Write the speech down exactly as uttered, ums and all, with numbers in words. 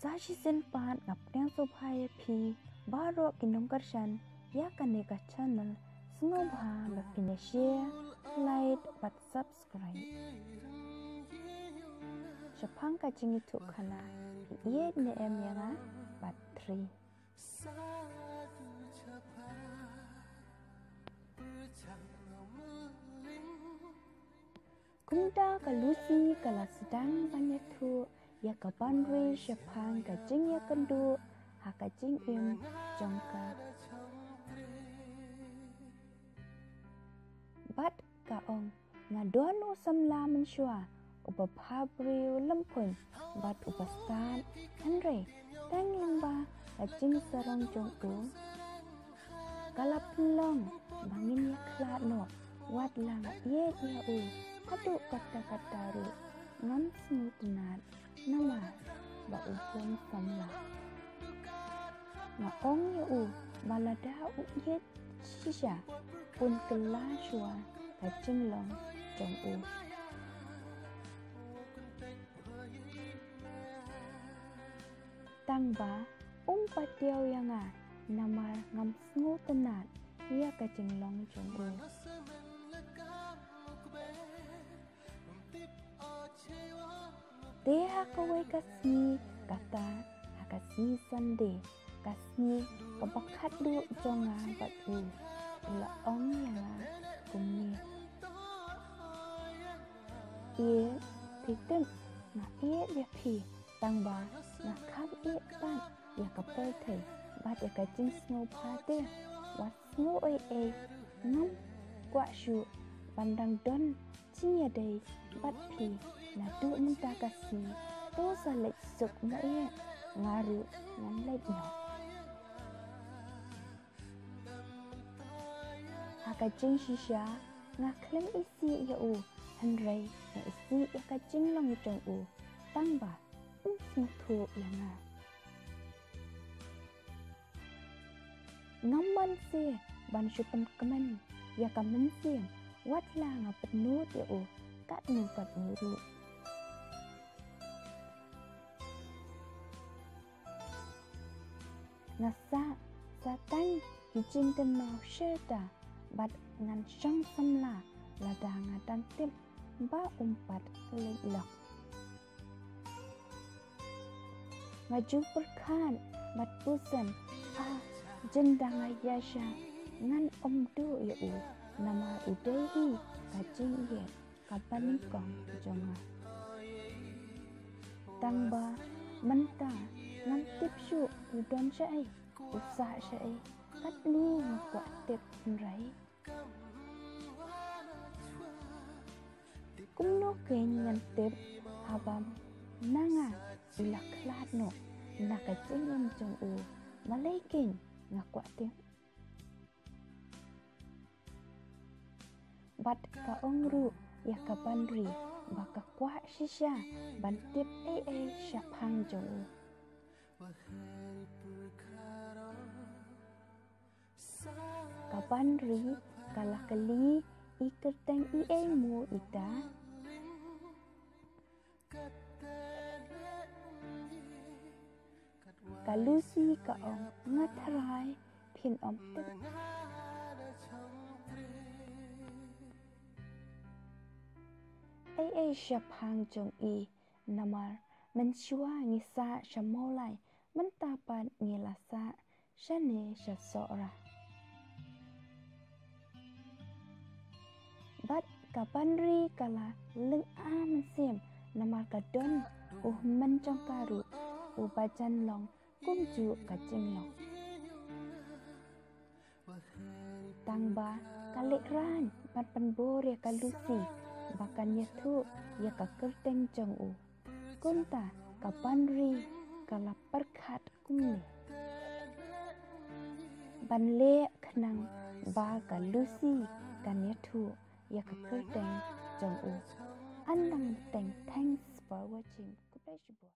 Ka shisien pat nga pdiang sngewbha ïa phi baroh ki nongkyrshan ïa kane ka channel, sngewbha ba phin ïa share, like bad subscribe. Shaphang ka jingïathuhkhana, phi ïeit ne em ïa nga? Part three. Kumta ka Lucy ka la sdang ban ïathuh ïa ka Banri shaphang ka jingïakynduh ha ka jingim jong ka. Bad ka ong, nga don u samla mynshuwa, uba bha briew lymphuiñ bad uba stad, hynrei tang lyngba ka jingsarong jong u, ka la pynlong ba ngin ïakhlad noh. Wat la nga ïeit ïa u haduh katta katta ruh, ngam sngewtynnat namar ba u bun samla. Nga ong ïa u ba lada u ïeit shisha, un kylla shuwa ka jinglong jong u. Tang ba um patiaw ïa nga namar ngam sngewtynnat ïa ka jinglong jong u. Te ha kawei ka sngi, kata ha ka sngi Sunday, ka sngi kaba khatduh jong nga bad u, u la ong ïa nga kumne, "Ïeit, phi tip, nga ïeit ïa phi, tang ba nga kham ïeit pat ïa ka pyrthei bad ïa ka jingsngewbha te. Wat sngew ei ei, ngam kwah shuh ban dang don jingïadei bad phi naduh mynta ka sngi. To sa leit suk mo ïa, nga ruh ngan leit noh." Ha ka jingshisha nga khlem isih ïa u, hynrei nga isih ïa ka jinglong jong u, tang ba um sngewthuh ïa nga. Ngam banse ban shu pynkmen ïa ka mynsiem, wat la nga pynnud ïa u katno katno ruh. Nga sah sa tang ki jingkynmaw shisha, bad ngan shong samla lada nga dang tip ba um pat leit lok. Nga ju pyrkhat bad pyrshang, ah, jin da nga ïa sha, ngan ym duh ïa u, namar u dei hi ka jingïeit kaba nyngkong jong nga. Tang ba mynta ngam tip shuh u don shaei, u sah shaei, katno nga kwah tip hynrei. Kumno kein ngan tip haba na nga i la khlad noh na ka jingim jong u, balei kein nga kwah tip. Bad ka ong ruh ïa ka Banri ba ka kwah shisha ban tip ei ei shaphang jong u. Ka Banri ka la kylli i kyrteng i ei mo ita. Ka Lucy ka ong, nga tharai phin ym tip. Ei ei shaphang jong i, namar mynshuwa ngi sah sha Mawlai, mynta pat ngi la sah shane sha Sohra. Bad ka Banri ka la lynga mynsiem namar ka don u hynmen jong ka ruh uba jan long kumjuh ka jinglong. Tang ba ka lehraiñ ban pynbor ïa ka Lucy ba kan ïathuh ïa ka kyrteng jong u. Kumta ka Banri ka la pyrkhat kumne, ban leh khnang ba ka Lucy kan ïathuh ïa ka kyrteng jong u. Ngan dang teng, thanks for watching. Khublei shibun.